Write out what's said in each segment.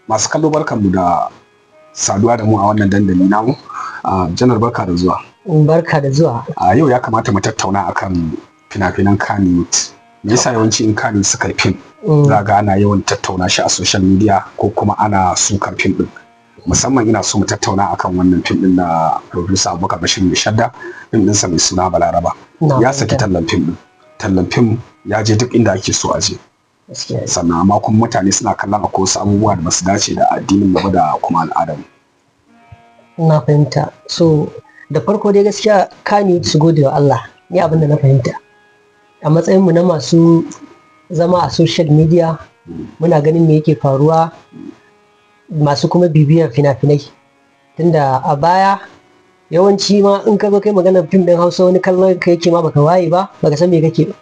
Masu kallo, barkanmu da saduwa da mu a wannan dandali namu. Janar, barka da zuwa. Barka da zuwa. A yau ya kamata mu tattauna akan fina-finan Kannywood. Me yasa yawanci in Kannywood suka yi fim, za ga ana yawan tattauna shi a social media ko kuma ana sukar fim din? Musamman ina so mu tattauna akan wannan fim din na producer Abubakar Bashir Maishadda, fim ɗinsa mai suna Balaraba. Ya saki tallan fim din. Tallan fim ya je duk inda ake so a je. Sannan amma kuma mutane suna kallon akwai wasu abubuwa da basu dace da addinin mu da kuma al'adar mu. Na fahimta. So da farko dai, gaskiya Kannywood su gode wa Allah. Ni abin da na fahimta, a matsayin mu na masu zama a social media, muna ganin me yake faruwa, masu kuma bibiyar fina-finai, tunda a baya yawanci ma in ka zo kai maganar fim ɗin Hausa, wani kallon ka yake ma baka waye ba, baka san me kake ba,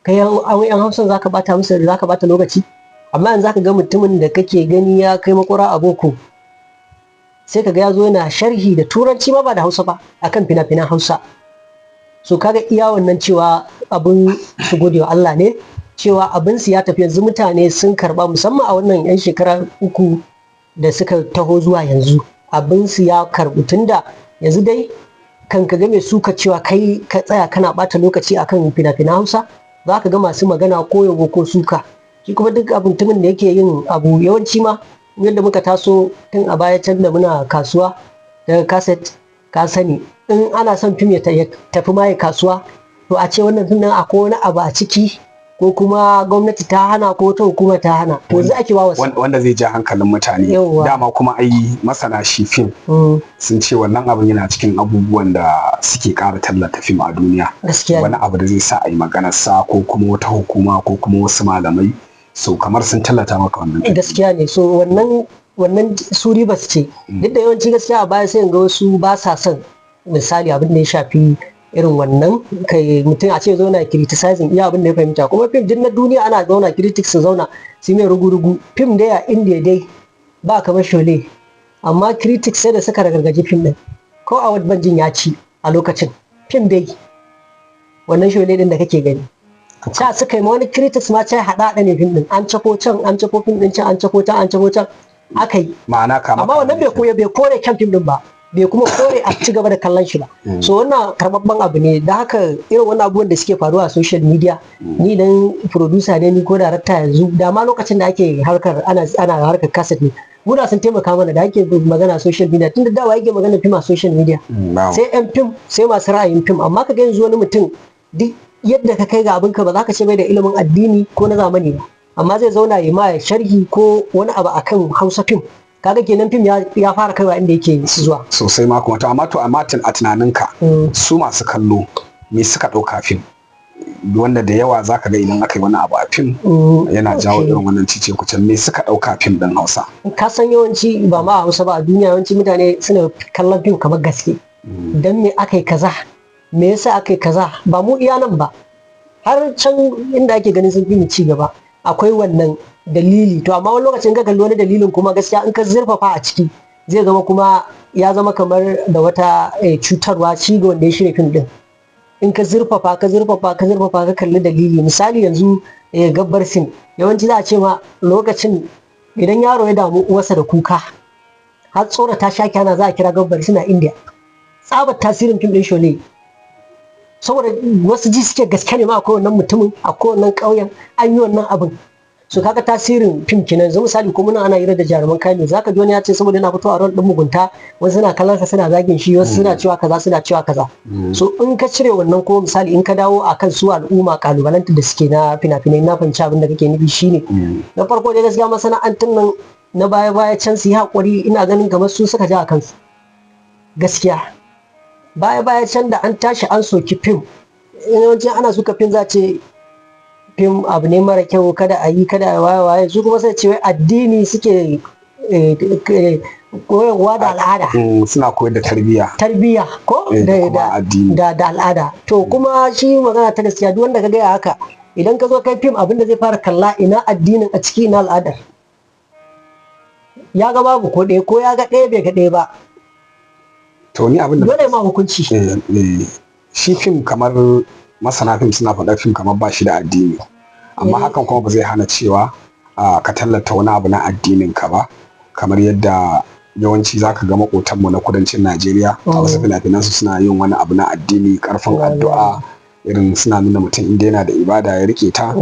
kai yan Hausa zaka bata musu, zaka bata lokaci. Amma yanzu zaka ga mutumin da kake gani ya kai makura a boko, sai kaga ya zo yana sharhi da Turanci ma, ba da Hausa ba, akan fina-finan Hausa. So kaga iya wannan cewa abin su gode wa Allah ne cewa abin su ya tafi, yanzu mutane sun karba, musamman a wannan yan shekara 3 da suka taho zuwa yanzu, abin su ya karbu, tunda yanzu dai kan ka ga mai suka cewa kai ka tsaya kana bata lokaci akan fina-finan Hausa, za ka ga masu magana ko yabo ko suka. Shi kuma duk abin mutumin da yake yin abu, yawanci ma yadda muka taso tun a baya can da muna kasuwa daga kaset, ka sani in ana son fim ya tafi ma ya kasuwa, to a ce wannan fim din akwai wani abu a ciki, ko kuma gwamnati ta hana, ko wata hukuma ta hana, to yanzu ake wawa wanda zai ja hankalin mutane. Dama kuma ai masana shi fim sun ce wannan abin yana cikin abubuwan da suke ƙara tallata fim a duniya. Wani abu da zai sa a yi maganar sa, ko kuma wata hukuma, ko kuma wasu malamai, so kamar sun tallata maka wannan. Gaskiya ne. So wannan su ribas ce. Duk da yawanci gaskiya a baya sai ga wasu ba sa son, misali, abin da ya shafi irin wannan, kai mutum a ce zauna criticizing iya abin da ya fahimta. Kuma fim din na duniya ana zauna critics su zauna su mai rugu-rugu. Fim dai a India dai ba kamar Sholay, amma critics sai da suka ragargaji fim din, ko a banjin ya ci a lokacin fim dai wannan Sholay din da kake gani. Ca suka yi ma wani critics ma ce haɗa ne fim din, an cako can, an cako fim din can, an cako can, an cako can, aka yi. Ma'ana kama Amma wannan bai koya, bai kore kyan fim din ba, bai kuma kore a ci gaba da kallon shi ba. So wannan karbabban abu ne. Da haka irin wannan abubuwan da suke faruwa a social media, ni idan producer ne ni ko director yanzu, da ma lokacin da ake harkar ana harkar cassette ne, muna sun taimaka mana da ake magana social media, tunda dawa yake magana fim a social media sai yan fim, sai masu ra'ayin fim. Amma ka ga yanzu wani mutum, duk yadda ka kai ga abinka, ba za ka ce bai da ilimin addini ko na zamani ba, amma zai zauna ya ma sharhi ko wani abu akan Hausa fim. Kaga kenan fim ya fara kaiwa inda yake zuwa. Sosai ma kuma. To amma a tunaninka, su masu kallo me suka ɗauka fim? Wanda da yawa zaka ga idan aka yi wani abu a fim yana jawo irin wannan cice kucen. Me suka ɗauka fim ɗin Hausa? Ka san yawanci, ba ma a Hausa ba, a duniya yawanci mutane suna kallon fim kamar gaske. Dan me aka yi kaza, me yasa aka yi kaza? Ba mu iya nan ba, har can inda ake ganin sun fi mu ci gaba akwai wannan dalili. To amma wani lokacin ka kalli wani dalilin kuma, gaskiya in ka zurfafa a ciki, zai zama kuma ya zama kamar da wata cutarwa ci ga wanda ya shirya fim din. In ka zurfafa, ka zurfafa, ka zurfafa, ka kalli dalili, misali yanzu Gabbar Singh, yawanci za a ce ma lokacin idan yaro ya damu uwarsa da kuka har tsorata shaki ana, za a kira Gabbar Singh a India, tsabar tasirin fim din Sholay. Saboda wasu ji suke gaske ne ma, akwai wannan mutumin, akwai wannan ƙauyen, an yi wannan abin. So kaga tasirin fim kenan. Yanzu misali, ko muna ana hira da jaruman kano, zaka ji wani ya ce saboda yana fitowa a role din mugunta, wasu suna kallon sa suna zagin shi, wasu suna cewa kaza, suna cewa kaza. So in ka cire wannan ko misali in ka dawo akan su al'umma, kalubalanta da suke na fina-finai, na fahimci abin da kake nufi. Shine na farko dai, gaskiya masana'antun nan na baya-baya can su yi haƙuri. Ina ganin kamar su suka ja a kansu gaskiya. Baya-baya can da an tashi an soki fim, yawanci ana suka fim, za ce fim abu ne mara kyau, kada a yi, kada a waye waye. Su kuma sai ce wai addini suke koyarwa da al'ada. Suna koyar da tarbiyya. Tarbiyya ko da addini. Da al'ada. To kuma shi magana ta gaskiya, duk wanda ka gaya haka, idan ka zo kai fim, abinda zai fara kalla, ina addinin a ciki, ina al'adar? Ya ga babu ko ɗaya, ko ya ga ɗaya bai ga ɗaya ba. To ni abin da Dole ma hukunci. Shi fim, kamar masana fim suna faɗa, fim kamar ba shi da addini, amma hakan kuma ba zai hana cewa ka tallata wani abu na addinin ka ba. Kamar yadda yawanci zaka ga makotanmu na kudancin Najeriya a wasu fina-finan su suna yin wani abu na addini, karfin addu'a, irin suna nuna mutum inda yana da ibada ya rike ta,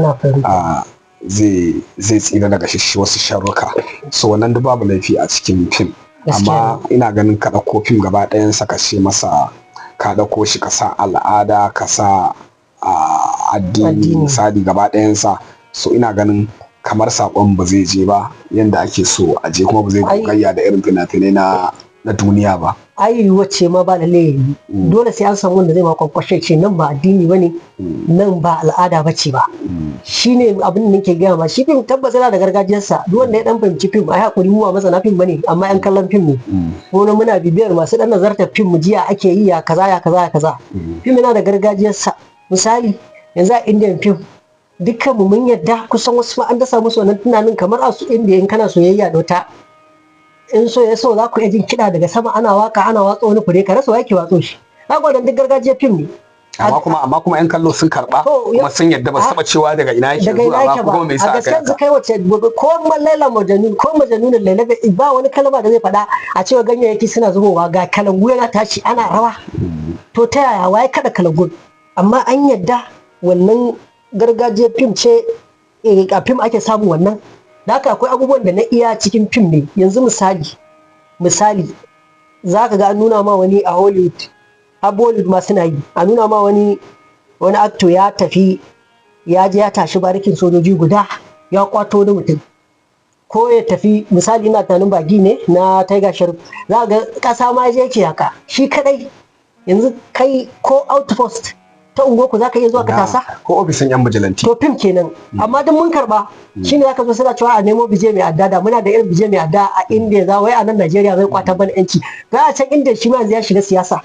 zai tsira daga wasu sharruka. So wannan duk babu laifi a cikin fim, amma ina ganin ka ɗauko fim gaba ɗayansa ka ce masa ka ɗauko shi ka sa al'ada, ka sa addini misali gaba ɗayansa, so ina ganin kamar saƙon ba zai je ba yanda ake so a je, kuma ba zai gogayya da irin fina-finai na duniya ba. Ai wacce ma ba lalle, dole sai an samu wanda zai ma kwankwashe ce nan ba addini bane, nan ba al'ada bace ba. Shine abin da nake gaya ma, shi fim tabbas yana da gargajiyarsa. Duk wanda ya dan fahimci fim, ai hakuri, mu ba masana fim bane, amma yan kallon fim ne ko muna bibiyar masu dan nazartar fim, mu jiya ake yi, ya kaza, ya kaza, ya kaza. Fim yana da gargajiyarsa. Misali yanzu a Indian fim, dukkan mu mun yadda, kusan wasu ma an dasa musu wannan tunanin, kamar a su India in kana soyayya da wata, in so ya so, za ku iya jin kiɗa daga sama, ana waka, ana watsa wani fure, ka rasa wa yake watso shi. Kaga wannan duk gargajiyar fim ne. Amma kuma yan kallo sun karba kuma sun yadda, ba su taba cewa daga ina yake zuwa ba, ko kuma me yasa aka yi. A gaskiyar kai wace ko Laila Majnun ko Majnun Laila, ba wani kalma da zai faɗa a cewa ganyayyaki suna zubowa, ga kalangu yana tashi, ana rawa. To ta yaya, waye kada kalangun? Amma an yadda wannan gargajiyar fim ce, a fim ake samun wannan. Da haka akwai abubuwan da na iya cikin fim ne. Yanzu misali za ka ga an nuna ma wani a Hollywood, har Bollywood ma suna yi, a nuna ma wani actor ya tafi, ya je ya tashi barikin sojoji guda, ya kwato wani mutum, ko ya tafi, misali ina tunanin Baaghi ne na Tiger Shroff, za ga kasa ma je yake haka shi kadai. Yanzu kai ko outpost ta unguwarku za ka iya zuwa ka tasa? Ko ofisin yan bijilanti. To fim kenan. Amma duk mun karba. Shine zaka zo suna cewa a nemo Vijay mai adda, da muna da irin Vijay mai adda a India, za wai a nan Najeriya zai kwata bana yanci. Ga a can India shi ma yanzu ya shiga siyasa,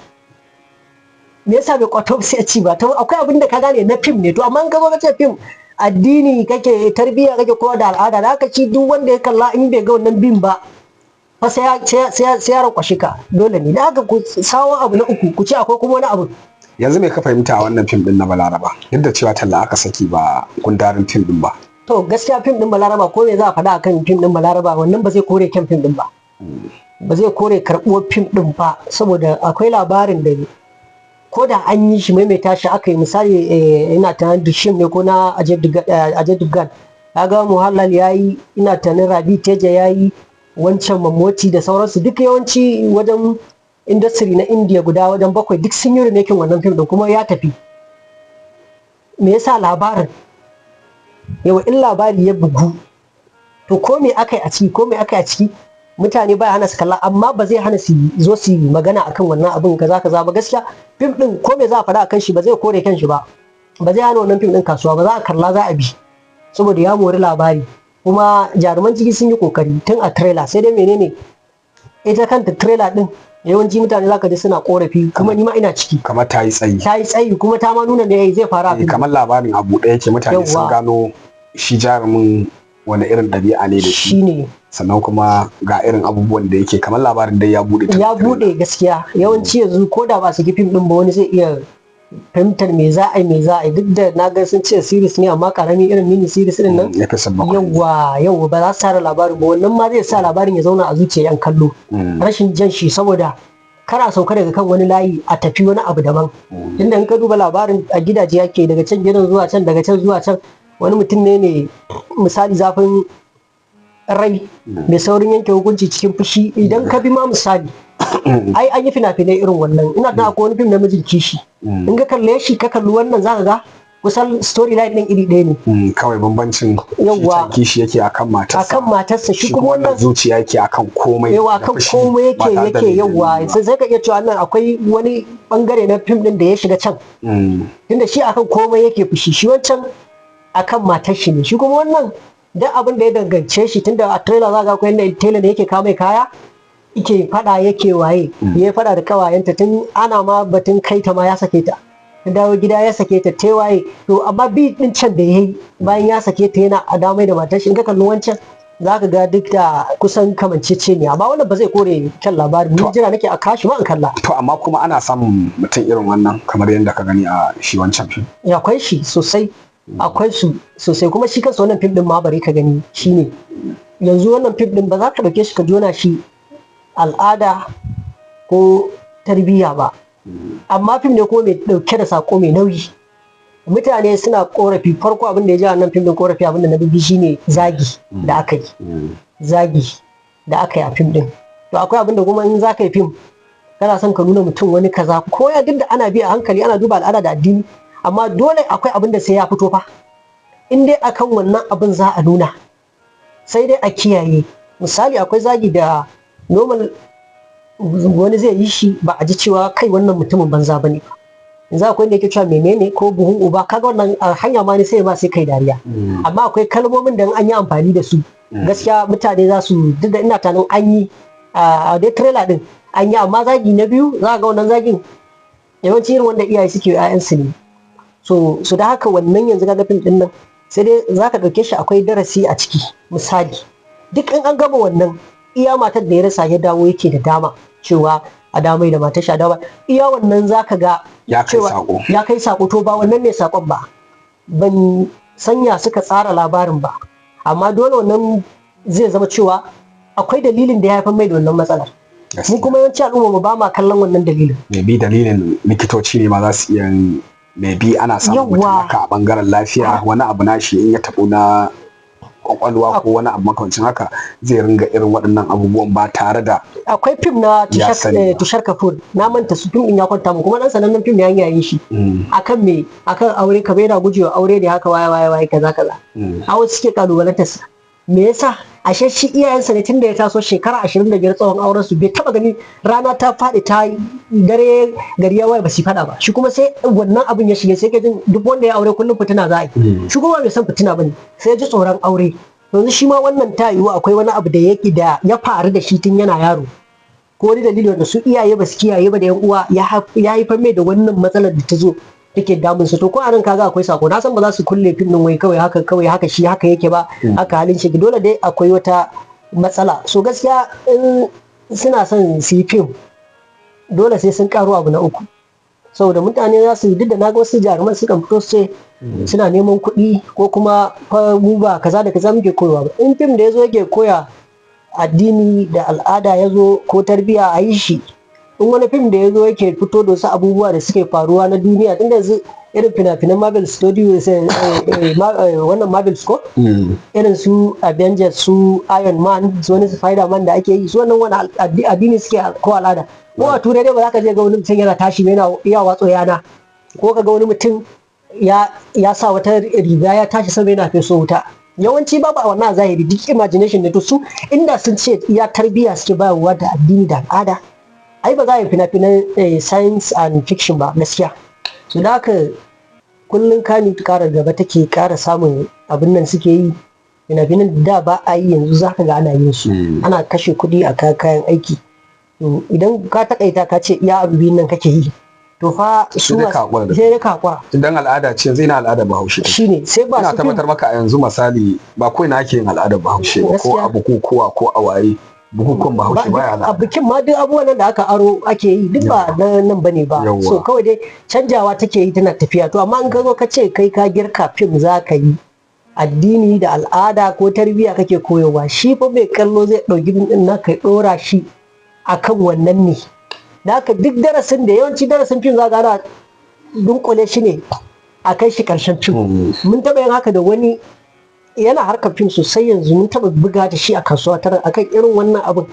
me yasa bai kwato sai ci ba? To akwai abin da ka gane na fim ne. To amma in ka zo ka ce fim addini kake, tarbiyya kake kowa da al'ada, da haka ci duk wanda ya kalla in bai ga wannan bin ba fa sai ya rankwashe ka, dole ne. Da haka ku sawo abu na uku, ku ce akwai kuma wani abu. Yanzu me ka fahimta a wannan fim din na Balaraba, yadda cewa talla aka saki ba gundarin fim din ba? To gaskiya fim din Balaraba, ko me za a faɗa akan fim din Balaraba, wannan ba zai kore kyan fim din ba, ba zai kore karɓuwar fim din ba, saboda akwai labarin da ko da an yi shi, maimaita shi aka yi. Misali ina tunanin Drishyam ne ko na Ajay Devgn, kaga Mohanlal ya yi, ina tunanin Ravi Teja ya yi wancan, Mammootty da sauransu, duk yawanci wajen industry na India guda wajen bakwai duk sun yi remaking wannan fim din kuma ya tafi. Me yasa? Labarin. Yawa, in labari ya bugu, to ko me aka yi a ciki, ko me aka yi a ciki, mutane baya hana su kalla, amma ba zai hana su zo su yi magana akan wannan abin kaza kaza ba. Gaskiya fim din, ko me za a faɗa akan shi, ba zai kore kan shi ba, ba zai hana wannan fim din kasuwa ba. Za a kalla, za a bi, saboda ya mori labari, kuma jaruman ciki sun yi kokari tun a trailer. Sai dai menene, ita kanta trailer din yawanci mutane zaka ji suna korafi, kuma ni ma ina ciki. Kamar ta yi tsayi. Ta yi tsayi, kuma ta ma nuna me zai faru a fim. Kamar labarin abu ɗaya yake, mutane sun gano shi jarumin wani irin ɗabi'a ne da shi, shine sannan kuma ga irin abubuwan da yake, kamar labarin dai ya bude. Ya bude gaskiya. Yawanci yanzu ko da ba su ki fim din ba, wani zai iya fahimtar me za a yi, me za a yi. Duk da na ga sun ce series ne, amma karami irin mini series din nan. Episode 7. Yawa, ba za su tara labarin ba. Wannan ma zai sa labarin ya zauna a zuciyar yan kallo, rashin jan shi, saboda kar a sauka daga kan wani layi a tafi wani abu daban. Inda in ka duba labarin, a gidaje yake, daga can gidan zuwa can, daga can zuwa can. Wani mutum ne mai misali zafin rai, mai saurin yanke hukunci cikin fushi. Idan ka bi ma misali, ai an yi fina-finai irin wannan. Ina da akwai wani fim na Mijin Kishi, in ka kalle shi, ka kalli wannan, zaka ga kusan storyline din iri ɗaya ne. Kawai bambancin kishi yake akan matarsa. Akan matarsa. Shi kuma wannan zuciya yake akan komai. Yawa, akan komai yake. Yawa, sai ka iya cewa nan akwai wani bangare na fim din da ya shiga can, tunda shi akan komai yake fushi, shi wancan akan matar shi ne, shi kuma wannan duk abin da ya dangance shi. Tunda a trailer za ga akwai yadda tailor da yake kawo mai kaya yake fada, yake waye, ya fada da kawayenta, tun ana ma batun kai ta ma ya sake ta, ta dawo gida ya sake ta, ta waye. To amma bi din can da yayi bayan ya sake ta, yana a damai da matar shi. In ka kalli wancan, za ka ga duk da kusan kamanceceniya, amma wannan ba zai kore kyan labarin. Ni jira nake a kashi ma in kalla. To amma kuma ana samun mutum irin wannan kamar yadda ka gani a shi wancan fim? Akwai shi sosai. Akwai su sosai. Kuma shi kansa wannan fim din ma, bari ka gani, shine yanzu wannan fim din ba za ka dauke shi ka jona shi al'ada ko tarbiyya ba, amma fim ne kuma mai dauke da sako mai nauyi. Mutane suna korafi. Farko abin da ya ji wannan fim din korafi, abin da na bibi, shine zagi da aka yi, zagi da aka yi a fim din. To akwai abin da kuma in za ka yi fim, kana son ka nuna mutum wani kaza ko ya, duk da ana bi a hankali, ana duba al'ada da addini, amma dole akwai abin da sai ya fito fa. In dai akan wannan abin za a nuna, sai dai a kiyaye. Misali, akwai zagi da normal wani zai yi shi ba a ji cewa kai wannan mutumin banza bane. Yanzu akwai wanda yake cewa menene ko buhun uba, kaga wannan a hanya ma ne sai ma sai kai dariya. Amma akwai kalmomin da in an yi amfani da su, gaskiya mutane za su, duk da ina tunanin an yi a dai trailer din an yi. Amma zagi na biyu, za ga wannan zagin yawanci irin wanda iyaye suke 'ya'yansu ne. So da haka wannan yanzu kaga fim din nan, sai dai za ka ɗauke shi akwai darasi a ciki. Misali, duk in an gama wannan, iya matar da ya rasa ya dawo yake da dama cewa a damai da matar shi a dama, iya wannan za ka ga ya kai cewa sako. Ya kai sako. To ba wannan ne sakon ba, ban sanya suka tsara labarin ba, amma dole wannan zai zama cewa akwai dalilin da ya haifar mai da wannan matsalar. Mu kuma yawanci al'umma mu ba ma kallon wannan dalilin. Maybe dalilin likitoci ne ma za su iya, maybe ana samun mutum haka a bangaren lafiya, wani abu nashi in ya taɓo na kwakwalwa ko wani abu makamancin haka, zai ringa irin waɗannan abubuwan ba tare da Akwai fim na ya Tushar, sani ba. Tushar Kapoor, na manta su fim din, ya kwanta mu kuma dan sanannen fim ne, an yayin shi akan me, akan aure, kamar yana gujewa aure ne haka, waye waye waye, kaza kaza. A wasu suke kalubalantar sa, me yasa? Ashe shi iyayensa ne tunda ya taso, shekara 25 tsawon auren su, bai taba gani rana ta faɗi ta dare gari ya waye ba su faɗa ba. Shi kuma sai wannan abin ya shige, sai ka jin duk wanda ya aure kullum fitina za a yi. Shi kuma bai san fitina bane, sai ya ji tsoron aure. Yanzu shi ma wannan ta yiwu akwai wani abu da yake da ya faru da shi tun yana yaro, ko wani dalili wanda su iyaye ba su kiyaye ba da yan uwa, ya haifar mai da wannan matsalar da ta zo take damun su. To ko anan kaga akwai sako. Na san ba za su kulle fim din wai kawai haka kawai haka shi haka yake ba, haka halin shi. Dole dai akwai wata matsala. So gaskiya in suna son su yi fim, dole sai sun karo abu na uku, saboda mutane za su yi. Duk da na ga wasu jaruman sukan fito su ce suna neman kuɗi ko kuma fa mu ba kaza da kaza muke koyawa ba. In fim da ya zo yake koya addini da al'ada ya zo ko tarbiyya, a yi shi. In wani fim da ya zo yake fito da wasu abubuwa da suke faruwa na duniya, tunda yanzu irin fina-finan Marvel Studios, wannan Marvel ko irin su Avengers, su Iron Man, su wani Spider-Man da ake yi, su wannan wani addini suke ko al'ada ko a Turai dai ba za ka je ga wani mutum yana tashi yana iya watso yana, ko ka ga wani mutum ya sa wata riga ya tashi sama yana feso wuta. Yawanci babu a wannan a zahiri, duk imagination ne. To su inda sun ce iya tarbiyya suke bayarwa da addini da al'ada, ai ba za a yi fina-finan science and fiction ba gaskiya. So da haka kullum kani kara gaba take, kara samun abin nan suke yi. Fina-finan da ba a yi, yanzu za ka ga ana yin su, ana kashe kuɗi a kayan aiki. To idan ka takaita ka ce iya abu biyun nan kake yi, to fa su Sai dai ka haƙura da sai dai ka haƙura. Idan al'ada ce, yanzu ina al'adar Bahaushe take? Shine sai ba Ina su fim tabbatar maka a yanzu, misali, ba ko ina ake yin al'adar Bahaushe ba, ko Gaskiya. a bukukuwa ko a waye, bukukuwan Bahaushe baya a al'ada. bikin ma duk abubuwan nan da aka aro ake yi, duk ba na nan bane ba. So kawai dai canjawa take yi, tana tafiya. To amma in ka zo ka ce kai ka girka fim za ka yi addini da al'ada ko tarbiyya kake koyarwa, shi fa mai kallo zai ɗauki fim ɗin naka ya ɗora shi akan wannan ne. Da haka duk darasin da, yawanci darasin fim za ka ana dunkule shi ne a kai shi ƙarshen fim. Mun taɓa yin haka da wani yana harkar fim sosai yanzu, mun taɓa buga da shi a kasuwa tara akan irin wannan abin.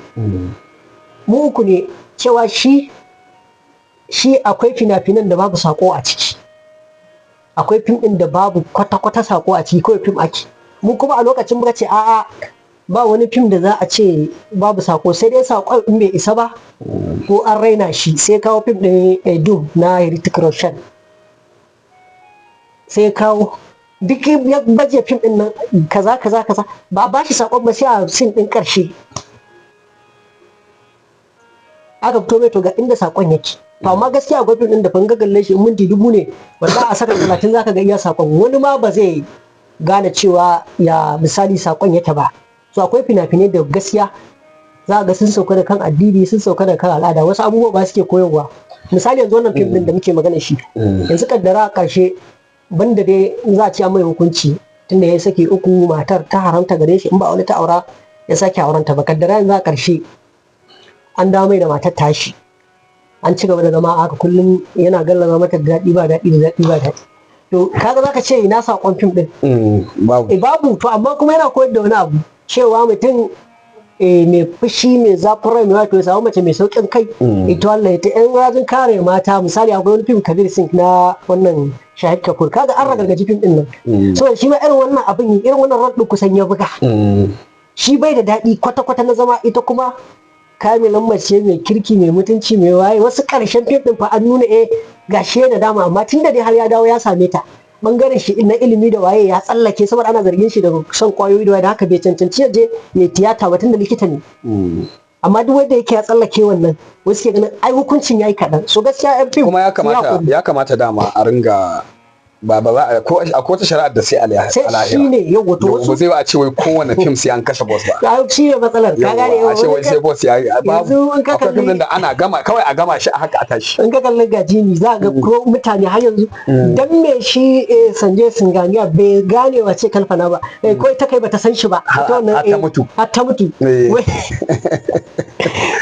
Mu uku ne, cewa shi akwai fina-finan da babu sako a ciki, akwai fim ɗin da babu kwata-kwata sako a ciki, kawai fim ake. Mu kuma a lokacin muka ce a'a, ba wani fim da za a ce babu sako, sai dai sakon in bai isa ba ko an raina shi. Sai kawo fim ɗin Dhoom na Hrithik Roshan, sai kawo duk ya baje fim ɗin nan kaza kaza kaza, ba a bashi sakon ba, sai a scene ɗin ƙarshe aka fito mai, to ga inda sakon yake. To amma gaskiya akwai fim ɗin da fanga galle shi in minti 1000 ne, wanda a saka 30 zaka ga iya sakon, wani ma ba zai gane cewa ya misali sakon yake ba. So akwai fina-finai da gaskiya za ga sun sauka da kan addini, sun sauka da kan al'ada, wasu abubuwa ba suke koyarwa. Misali yanzu wannan fim ɗin da muke magana shi yanzu, kaddara a ƙarshe Banda dai za a ci mai hukunci tunda ya saki uku, matar ta haramta gare shi in ba wani ta aura ya sake aurenta ba. Kaddara yanzu a ƙarshe an dawo mai da matar tashi, an ci gaba da zama haka, kullum yana gallaza mata, da daɗi ba daɗi, da daɗi ba daɗi. To kaga zaka ce ina saƙon fim ɗin? Babu. Babu. To amma kuma yana koyar da wani abu, cewa mutum mai fushi, mai zafin rai, mai wato ya samu mace mai sauƙin kai. Ita Allah ta yan rajin kare mata. Misali, akwai wani fim Kabir Singh na wannan Shahid Kapoor, kaga an ragargaji fim din nan. So shi ma irin wannan abin, irin wannan role kusan ya buga. Shi bai da daɗi kwata-kwata na zama, ita kuma kamilan mace mai kirki, mai mutunci, mai waye. Wasu ƙarshen fim din fa an nuna gashi da dama, amma tun da dai har ya dawo ya same ta, bangaren shi na ilimi da waye ya tsallake, saboda ana zargin shi da son kwayoyi da waye, da haka bai cancanci ya je ya tiyata ba tun da likita ne. Amma duk wanda yake ya tsallake wannan, wasu ke ganin ai hukuncin yayi kaɗan. So gaskiya yan fim Kuma ya kamata, ya kamata dama a ringa ba za a ko akwai wata shari'ar da sai sai alahira. Shine yau wato Ba wasu zai a ce wai kowane fim sai an kashe boss ba. Ai, shi ne matsalar, ka gane? Yawwa, a ce wai sai boss ya babu. Yanzu in ka Akwai fim kalli din da ana gama, kawai a gama shi a haka a tashi. In ka kalli Gajini, za ga ko mutane har yanzu dan me shi Sanjay Singhania bai gane wace Kalpana ba, ko ita kai bata san shi ba. Ita wannan, Har ta mutu. Har ta mutu.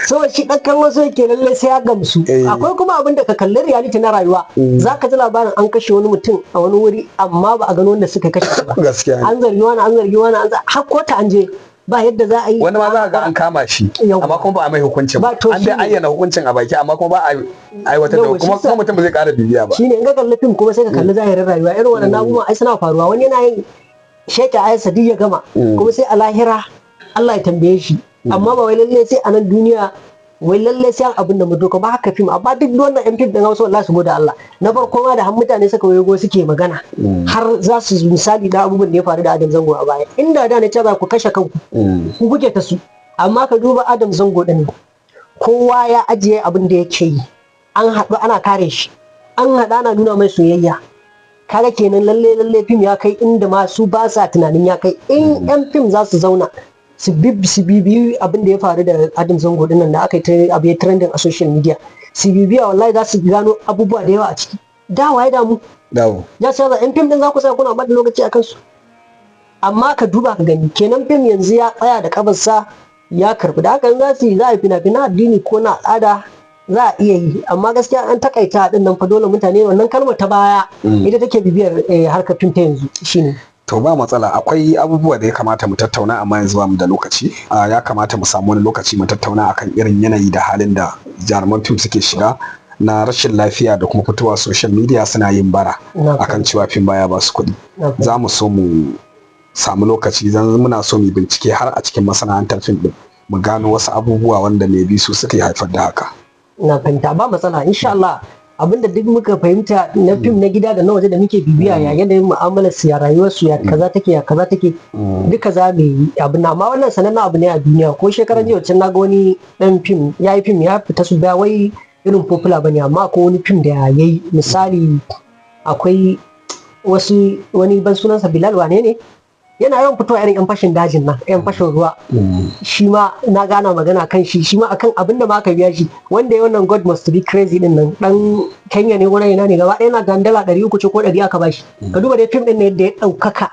So shi dan kallo so yake lalle sai ya gamsu. Akwai kuma abin da ka kalli reality na rayuwa, za ka ji labarin an kashe wani mutum a wani wuri, amma ba a gano wanda suka kashe shi ba. Gaskiya ne. An zargi wani, an zargi wani, an har kota an je, ba yadda za a yi. Wani ma za ka ga an kama shi amma kuma ba a mai hukuncin ba. Ba, to An dai shine. ayyana hukuncin a baki, amma kuma ba a aiwatar da Yawwa, kuma shi sa- kuma mutum ba zai ƙara bibiya ba. Shine, in ka kalli fim kuma sai ka kalli zahirin rayuwa, irin waɗannan abubuwan ai suna faruwa. Wani yana yin sheke ayarsa duk ya gama, kuma sai a lahira Allah ya tambaye shi, amma ba wai lalle sai a nan duniya, wai lalle sai an abin da mutu ba haka fim. Amma duk wannan yan fim din Hausa, wallahi su gode Allah. Na farko ma da har mutane suka wayo suke magana, har za su misali da abubuwan da ya faru da Adam Zango a baya, inda da ne ce za ku kashe kanku, ku kuke ta su. Amma ka duba Adam Zango din, kowa ya ajiye abin da yake yi, an haɗu ana kare shi, an haɗu ana nuna mai soyayya. Kaga kenan lalle lalle fim ya kai inda ma su ba sa tunanin ya kai. In yan fim za su zauna su bibiyi abin da ya faru da Adam Zango din nan da aka yi ta abu ya trending a social media, su bibiya, wallahi za su gano abubuwa da yawa a ciki. Da waye damu? Dawo. Ya ce yan fim din za ku tsaya kuna ɓata lokaci a kansu? Amma ka duba ka gani, kenan fim yanzu ya tsaya da kafarsa, ya karbi. Da haka za su yi, za a yi fina-finan addini ko na al'ada, za a iya yi, amma gaskiya an takaita din nan fa. Dole mutane wannan kalmar ta baya ita take bibiyar harkar fim ta yanzu shine. To ba matsala, akwai abubuwa da ya kamata mu tattauna, amma yanzu ba mu da lokaci. Ya kamata mu samu wani lokaci mu tattauna akan irin yanayi da halin da jaruman fim suke shiga na rashin lafiya da kuma fitowa social media suna yin bara akan cewa fim baya ba su kuɗi. Za mu so mu samu lokaci zan muna so mu bincike har a cikin masana'antar fim din, mu gano wasu abubuwa wanda mai bi su suka haifar da haka. Na fahimta, ba matsala. Insha Allah, abinda duk muka fahimta na fim na gida da na waje da muke bibiya, ya yanayin mu'amalar su, ya rayuwar su, ya kaza take, ya kaza take, duka za mu yi abin. Amma wannan sanannen abu ne a duniya. Ko shekaran jiya wancan naga wani dan fim ya yi fim, ya fita su ba wai irin popular bane, amma akwai wani fim da ya yi. Misali, akwai wasu wani ban sunansa Bilal wane ne, yana yawan fitowa irin yan fashin dajin nan, yan fashin ruwa. Shi ma na gana magana kan shi, shi ma akan abin da ma aka biya shi, wanda ya wannan God Must Be Crazy din nan, dan Kenya ne, wani ina ne, gaba ɗaya na dandala 300 ce ko 100 aka bashi. Ka duba dai fim din ne yadda ya ɗaukaka,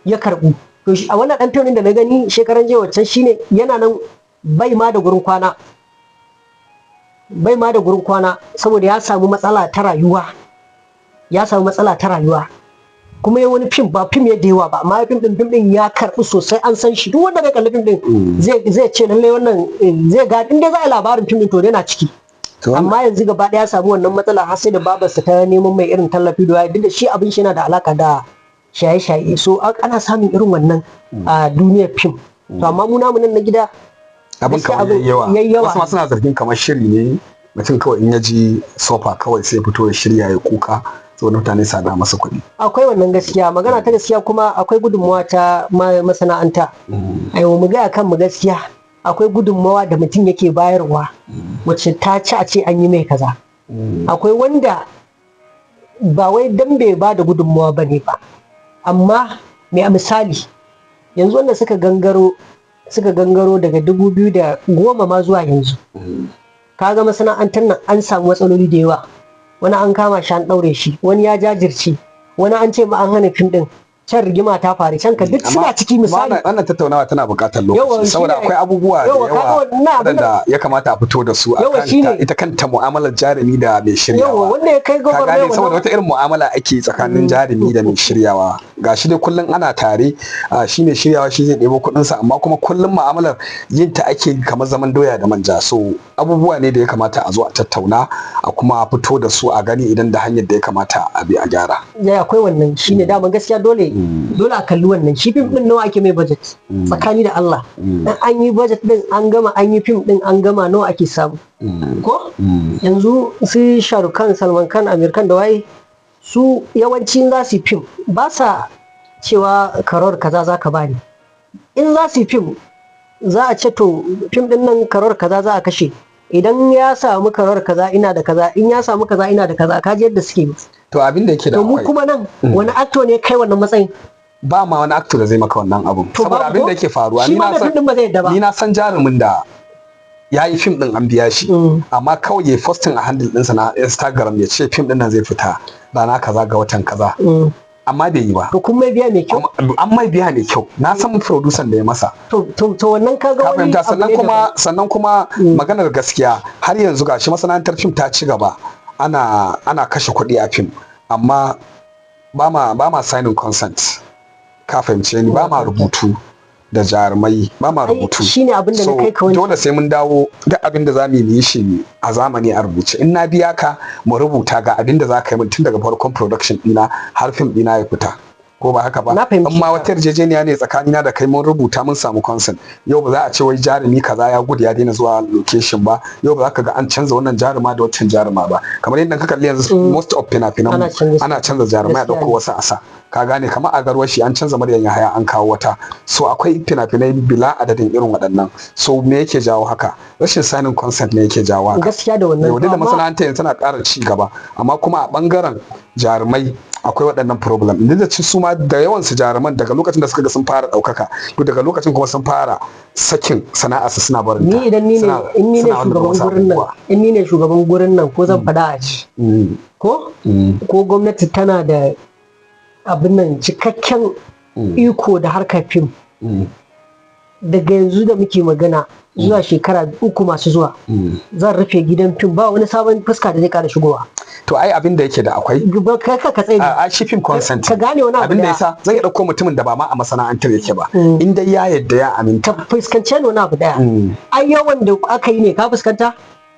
ya karɓu. To shi a wannan dan fim din da na gani shekaran jiya wancan, shine yana nan bai ma da gurin kwana, bai ma da gurin kwana, saboda ya samu matsala ta rayuwa, ya samu matsala ta rayuwa. Kuma ya wani fim, ba fim yadda yawa ba, amma fim din ya karɓi sosai, an san shi. Duk wanda bai kalli fim din zai ce lallai wannan zai ga in dai za a yi labarin fim din to yana ciki. Amma yanzu gaba ɗaya ya samu wannan matsala, har sai da babarsa ta neman mai irin tallafi da duk da shi abin shi yana da alaka da shaye-shaye. So ana samun irin wannan a duniyar fim. To amma mu namu nan na gida Abin gaskiya kamar abin yayi yayi yawa. yawa. Wasu ma suna zargin kamar shiri ne, mutum kawai in ya ji sofa kawai sai ya fito ya shirya ya kuka saboda mutane sa da masa kuɗi. Akwai wannan gaskiya, magana ta gaskiya. Kuma akwai gudunmawa ta masana'anta. Aiwa, mu gaya kan mu gaskiya, akwai gudunmawa da mutum yake bayarwa wacce ta ci a ce an yi mai kaza. Akwai wanda ba wai dan bai ba da gudunmawa ba ne ba, amma mai a misali yanzu wanda suka gangaro daga 2010 ma zuwa yanzu, kaga masana'antar nan an samu matsaloli da yawa. Wani an kama shi an ɗaure shi, wani ya jajirce. Wani an ce ma an hana fim din can, rigima ta faru can, ka duk suna ciki, misali. Wannan tattaunawa tana buƙatar Yawa, lokaci saboda shine- akwai abubuwa da yawa, kaga yawa wannan abin da- waɗanda ya kamata a fito da su a Yawa, kan shine. ita kanta mu'amalar jarumi da mai Yawa, shiryawa. wanda ya kai Ka gwagwarmaya gane, saboda wannan. wata irin mu'amala ake tsakanin jarumi da mai shiryawa. Gashi dai kullum ana tare, shi mai shiryawa shi zai ɗebo kuɗinsa, amma kuma kullum mu'amalar yin ta ake kamar zaman doya da manja. So abubuwa ne da ya kamata a zo a tattauna, a kuma fito da su, a gani idan da hanyar da ya kamata a bi a gyara. Ya, akwai wannan. Shine daman gaskiya, dole dole a kalli wannan. Shi fim din nawa ake mai budget, tsakani da Allah? In an yi budget din an gama, an yi fim din an gama, nawa ake samu? Ko yanzu su Shah Rukh Khan, Salman Khan, Amir Khan da waye, su yawanci za su yi fim ba sa cewa crore kaza za ka bani. In za su yi fim za a ce, to, fim din nan crore kaza za a kashe, idan ya samu crore kaza ina da kaza, in ya samu kaza ina da kaza. Kaji yadda suke yi. To, abin da yake da To, mu akwai kuma nan wani actor ne kai wannan matsayin? Ba ma wani actor da zai maka wannan abun. To, Saboda babu abin ko? da yake faruwa, Shi ni ma na mai san fim din ba zai yadda ba. Ni na san jarumin da ya yi fim din an biya shi, amma kawai ya posting a handle ɗinsa na Instagram ya ce fim din nan zai fita rana kaza ga watan kaza, amma bai yi ba. To, kun mai biya mai kyau? An mai biya mai kyau, na san producer da ya masa. To, wannan kaga Ka wani fahimta? abu Sannan ne kuma daban. Sannan kuma maganar gaskiya, har yanzu gashi masana'antar fim ta ci gaba, ana kashe kuɗi a fim, amma ba ma signing consent, ka fahimce ni? Ba ma rubutu da jarumai, ba ma Ai, rubutu. shine abin da na So kai ka wani. dole sai mun dawo, duk abin da za mu yi shi a zamani a rubuce. In na biya ka, mu rubuta ga abin da za ka yi min tun daga farkon production ɗina har fim ɗina ya fita, ko ba haka ba? Na fahimci In ma ka. wata yarjejeniya ne tsakanina da kai, mun rubuta, mun samu consent. Yau ba za a ce wai jarumi kaza ya gudu ya daina zuwa location ba. Yau ba za ka ga an canza wannan jaruma da wancan jaruma ba, kamar yadda ka kalli yanzu most of fina-finan Ana mu, canza su. ana canza jarumai, a Gaskiya ɗauko ne. wasu a sa. Ka gane? Kamar a Garwashi an canza Maryam Yahaya an kawo wata. So akwai fina-finai bila adadin irin waɗannan. So me yake jawo haka? Rashin signing consent ne yake jawo haka. Gaskiya da wannan. Yau To, da amma masana'antar yanzu tana ƙara ci gaba, amma kuma a ɓangaren jarumai akwai waɗannan problem. Duk da ci su ma da yawan su jaruman, daga lokacin da suka ga sun fara ɗaukaka, to daga lokacin kuma sun fara sakin sana'arsu, suna barin ta. Ni idan ni ne in ni ne Suna wani shugaban wasu gurin nan, abubuwa. in ni ne shugaban gurin nan, ko zan faɗa a ci ko ko gwamnati tana da abin nan, cikakken iko da harkar fim, daga yanzu da muke magana zuwa shekara 3 masu zuwa, zan rufe gidan fim, ba wani sabon fuska da zai kara shigowa. To, ai abin da yake da akwai Ba ka tsaye. A shi film consent Ka gane wani abu abin da daya. yasa zan iya ɗauko mutumin da ba ma a masana'antar yake ba, in dai ya yadda ya aminta. Ka fuskance ni wani abu daya. Ai yawan da aka yi ne, ka fuskanta,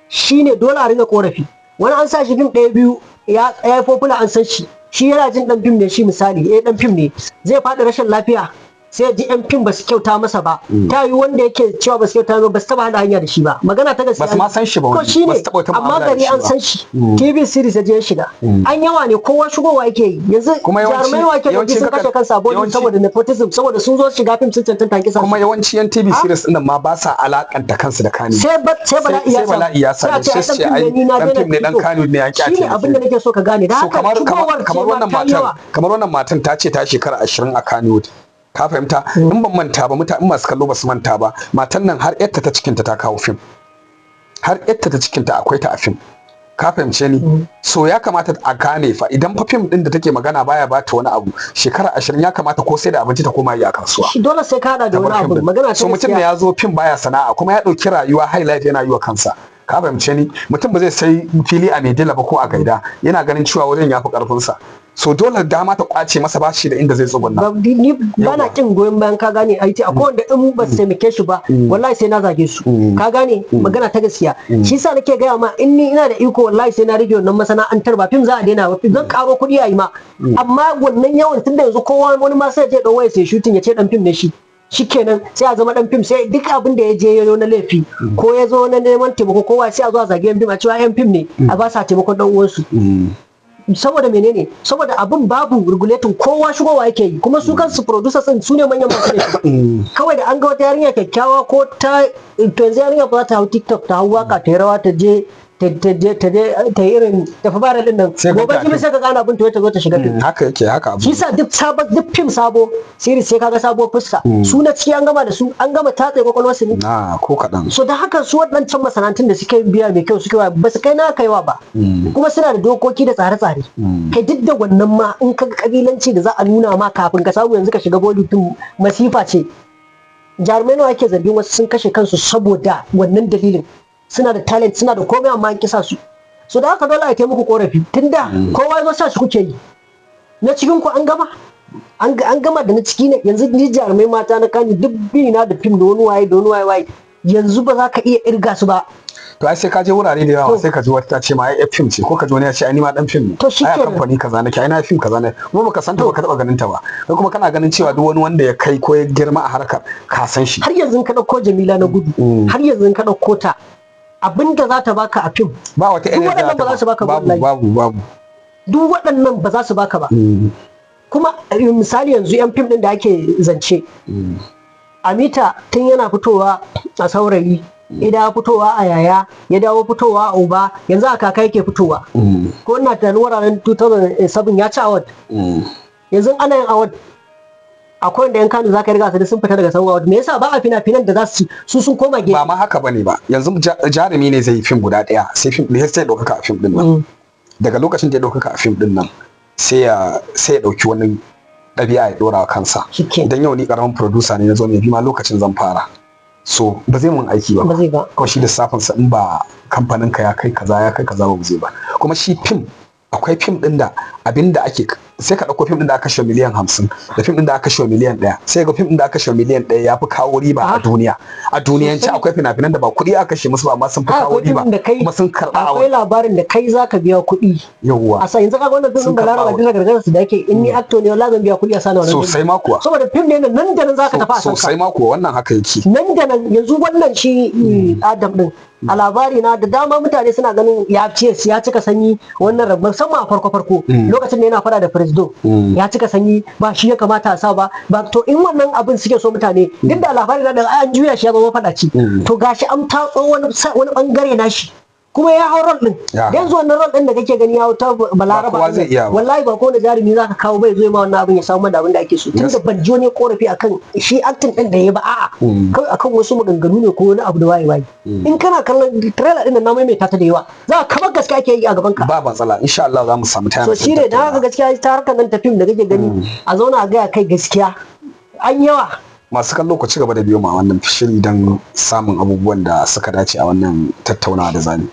shine dole a ringa korafi. Wani an sa shi fim ɗaya biyu, ya yi popular, an san shi, shi yana jin dan fim ne shi. Misali, eh, dan fim ne, zai faɗi rashin lafiya, sai ji yan fim ba su kyauta masa ba. Ta yi wanda yake cewa ba su kyauta ba, ba su taba hada hanya da shi ba. Magana ta gaskiya, Ba su ma san shi ba ko wani, shi ba ne su taɓa wata amma mu'amala da gari shi an ba. san shi, TV series ya je ya shiga. An yawa ne, kowa shigowa yake yi yanzu. Kuma yawanci- Jarumai wa ke yawanci sun kashe kansa a yawanci- saboda nepotism, saboda sun zo shiga fim sun cancanta kisa. Kuma yawanci yan TV series ɗin nan ma ba sa alakanta kansu da Kano. Sai bala'i ya Sai bala'i ya sai a same ce sai su ce ai ai dan fim ne, ni na dan daina fim ne, dan fito. Kano ne, ya ƙi a Shine abin da taimake. nake so ka gane da So haka kamar kamar shigowar kamar ce ma wannan ta yi matan yawa. Kamar wannan matan ta ce ta shekara 20 a Kannywood, ka fahimta? In ban manta ba, mutane masu kallo ba su manta ba, matan nan har yarta ta cikinta ta kawo fim, har yarta ta cikinta akwai ta a fim, ka fahimce ni? So ya kamata a gane fa, idan fa fim din da take magana baya bata wani abu, shekara 20, ya kamata ko sai da abinci ta koma yi a kasuwa. Shi dole sai ka hada da Ta wani bar fim abu. din. Magana ta So mutum da gaskiya. ya zo fim baya sana'a, kuma ya ɗauki rayuwa high life yana yi wa kansa, ka fahimce ni? Mutum ba zai sai fili a Maidila ba ko a Gaida, yana ganin cewa wajen ya fi karfinsa. So dole dama ta kwace masa, bashi da inda zai tsugunna. Ni ba na Yawwa. kin goyon bayan, ka gane? Aiti akwai wanda in ba su taimake shi ba, wallahi sai na zage su, ka gane? Magana ta gaskiya, shi yasa nake gaya ma, in ni ina da iko, wallahi sai na rage wannan masana'antar. Ba fim za a daina ba, fim zan karo kuɗi a yi ma, amma wannan yawan, tunda yanzu kowa, wani ma sai ya je ɗau waya sai shooting ya ce dan fim ne shi, shikenan sai a zama dan fim. Sai duk abin da ya je ya na laifi ko ya zo na neman taimako, kowa sai a zo a zage yan fim, a cewa yan fim ne a ba sa taimakon dan uwansu. Saboda menene? Saboda abin babu regulating, kowa shigowa yake yi. Kuma su kansu producers din su ne manyan masu laifi. Kawai da an ga wata yarinya kyakkyawa ko ta, to yanzu yarinya ba za ta hau TikTok ta hau waka ta yi rawa ta je Ta yi irin tafi bara din nan, Sai ka gobe ga jibi fim. sai ka gana abin ta zo ta shiga fim. Haka yake, haka abu. Shi sa duk sabon, duk fim sabo series, sai kaga sabuwar fuska. Su na ciki an gama da su, an gama tatse kwakwalwarsu ne. Na ko kaɗan. So da haka su waɗancan masana'antun da suke biya mai kyau suke wa, ba su kai na kaiwa ba, kuma suna da dokoki da tsare-tsare. Kai, duk da wannan ma, in ka ga kabilanci da za a nuna ma kafin ka samu yanzu ka shiga Bollywood fim, masifa ce. Jarumai nawa ake zargin wasu sun kashe kansu saboda wannan dalilin? Suna da talent, suna da komai, amma an kisa su. So da haka dole a kai muku korafi, tunda kowa ya zo sa shi kuke yi. Na cikin ku an gama, an gama da na ciki ne. Yanzu ni jarumai mata na kani duk bi na da fim da wani waye da wani waye waye, yanzu ba za ka iya irga su ba. To ai sai ka je wurare da yawa To. sai ka ji wata ta ce ma ai yar fim ce, ko ka ji wani ya ce ai ni ma dan fim ne, To shi ai a kenan. kamfani kaza nake, ai na fim kaza ne, kuma baka san ta ba, ka taba ganin ta ba. Kai kuma kana ganin cewa duk wani wanda ya kai ko ya girma a harkar ka san shi. Har yanzu ka ɗauko Jamila Nagudu, har yanzu ka ɗauko ta, abinda za ta baka a fim, Ba wata duk energy waɗannan za ta ba za su baka ba, babu wallahi. Babu, babu. Duk waɗannan ba za su baka ba. Kuma misali yanzu yan fim ɗin da ake zance, Amita tun yana fitowa a saurayi, ya dawo fitowa a yaya, ya dawo fitowa a uba, yanzu a kaka yake fitowa. Ko ina tunanin wuraren 2007 ya ci award. Yanzu ana yin award, akwai wanda yan Kano zaka riga su sun fita daga sauran award. Me yasa ba a fina-finan da za su ci? Su sun koma gefe. Ba ma haka bane ba. Yanzu jarumi ne zai yi fim guda ɗaya, sai fim ɗin sai ya ɗaukaka a fim ɗin nan. Daga lokacin da ya ɗaukaka a fim ɗin nan, sai ya ɗauki wani ɗabi'a ya ɗora wa kansa. Shikenan. Idan yau ni ƙaramin producer ne na zo mai bi ma lokacin zan fara, so ba zai mun aiki ba. Ba zai ba. Kawai shi lissafin sa, in ba kamfanin ka ya kai kaza, ya kai kaza ba, zai ba. Kuma shi fim, akwai fim din da abinda ake, sai ka ɗauko fim din da aka kashe miliyan 50 da fim din da aka kashe miliyan 1, sai ga fim din da aka kashe miliyan 1 ya fi kawo riba a duniya. A duniyance akwai fina-finan da ba kuɗi aka kashe musu ba, amma sun fi A, kawo akwai fim riba ɗin da kai kuma sun karɓa akwai a labarin da kai zaka biya kuɗi yawwa a sa. Yanzu kaga wannan fim Sun ɗin Balaraba karɓa. bisa gargarar su da ake, in ni actor ne, wallahi zan biya kuɗi a sani wannan fim. Sosai ma kuwa. Saboda fim ne nan da nan zaka tafi a san ka. Sosai ma kuwa, wannan haka yake. Nan da nan. Yanzu wannan shi Adam din a labari na, da dama mutane suna ganin ya ce ya cika sanyi wannan rabu, musamman a farko farko lokacin da yana fada da Presdo, ya cika sanyi, ba shi ya kamata a sa ba ba. To in wannan abin suke so mutane, duk da labari na da an juya shi ya zama fadaci, to gashi an tatso wani bangare nashi kuma ya hau role din. Ya hau. Yanzu wannan role din da kake gani ya hau ta Balaraba Ba kowa zai iya ba. Wallahi ba kowane jarumi zaka kawo bai zo ma wannan abin ya samu mana abin da ake so, tunda ban ji wani korafi akan shi acting din da ya ba. A'a, kawai akan wasu maganganu ne ko wani abu da waye waye. In kana kallon trailer din nan, na maimaita ta da yawa, za ka kamar gaske ake yi a gaban ka. Ba matsala, insha Allah za mu samu time So shi ne da haka gaskiya ta harkar nan ta fim da kake gani, a zauna a gaya kai gaskiya, an yawa. Masu kallo, ku ci gaba da biyo mu a wannan shiri don samun abubuwan da suka dace a wannan tattaunawa da zamu.